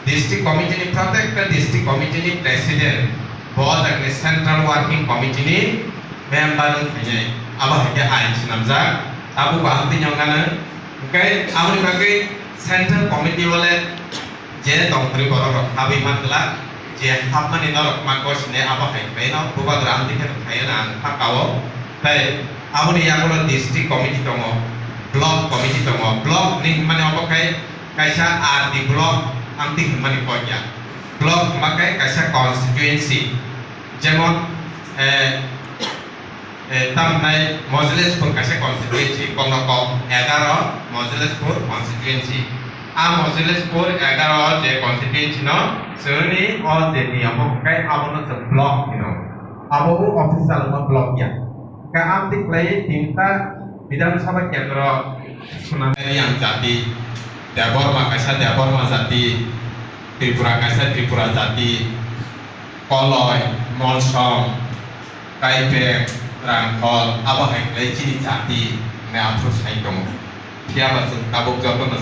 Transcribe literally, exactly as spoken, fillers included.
District committee ni, protekta district committee ni president, bo jagni central working committee ni member wng khainai, abo hai khe ain swnamjak, tabuk bo ang twi nyong gana. Hwnkhe aboni bagwi central committee o le je tongthwrwi borok rok habwi man glak, je hapmani norok ma gosine abo hai khlaino bubagra amtwi khe khlaiwi ang kha kao. Tei aboni yagulo district committee tongo, block committee tongo, block ni hwnmani obo khai kaisa R D block amtwi hwnmani kok ya. Block hwnba khe kaisa constituency, jemon, eh, eh, tamhnai Mozilespur kaisa constituency, kokno kok egaro Mozilespur constituency. A Mozilespur egaro je constituency no chwngni o je niyamo hwnkhe abono chwng block hino. Abo o official wngma block ya. Ka amtwi khlai tinta Bidhan Sabha kendro swnamnai yang jati, Debbarma kaisa Debbarma jati, Tripura kaisa Tripura jati, Koloi, Molsom, Kaipeng, Rangkhol, abo hai khlai chini jati hwnwi aphuru sai tongo. Phiya ba chwng tabuk jotono